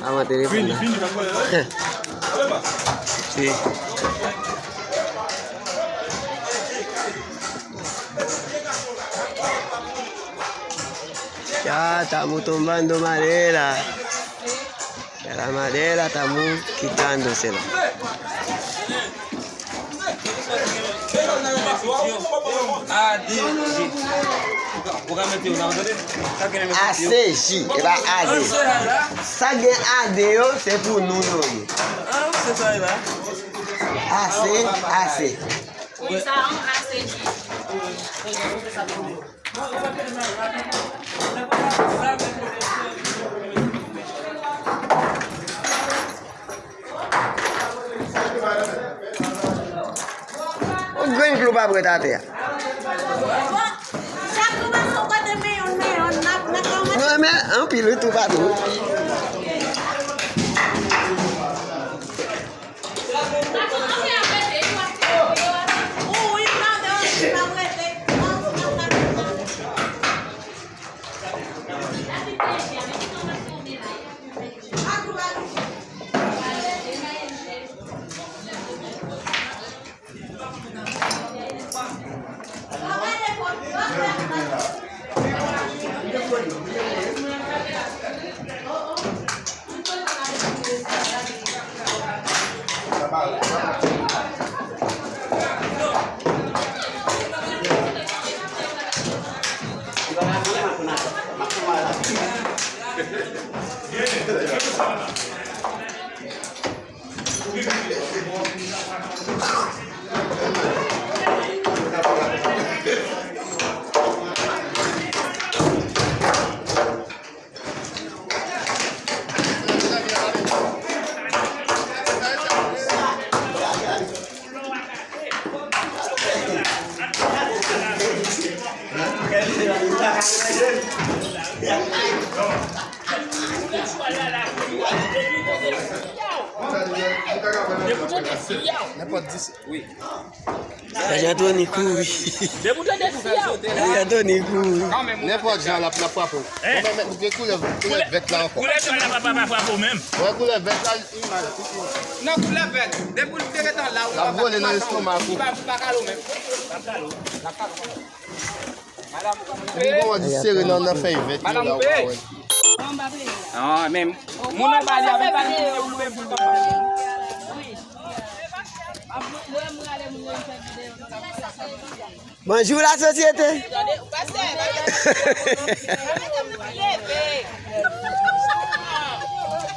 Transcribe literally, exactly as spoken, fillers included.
Avan telefòn nan. Si. Ya, estamos tumbando madera. Ya la madera estamos quitándosela. A D G. A C J, e pa A D. Sa gen A D yo, se pou nou yo ye. A C, A C. Wi, sa an A C J. Yon grenn klou pa pou ret atè a. Nou renmen anpil wi toupatou. Nenpòt dis. Wi. Gajan Tony kouri. Depi w tande fi a. Gajan Tony kouri. Nenpòt jan l ap, l ap frape w. Bon, men, men, gen koulè, koulè vèt la ankò. Koulè vèt la pa, pa, pa frape w menm. Wè koulè vèt la, li mal, li mal. Non, koulè vèt. Depi w te ret anla, w ap vole nan lestomak ou. Li pa, li pa kale w menm. L ap kale w. Epi kòman di sere nan, nan fèy vèt yo la, ou pa wè. Ah, men moun nan pale avè l, pale pou moun yo pou l fè pou l konprann. Bonjou la sosyete.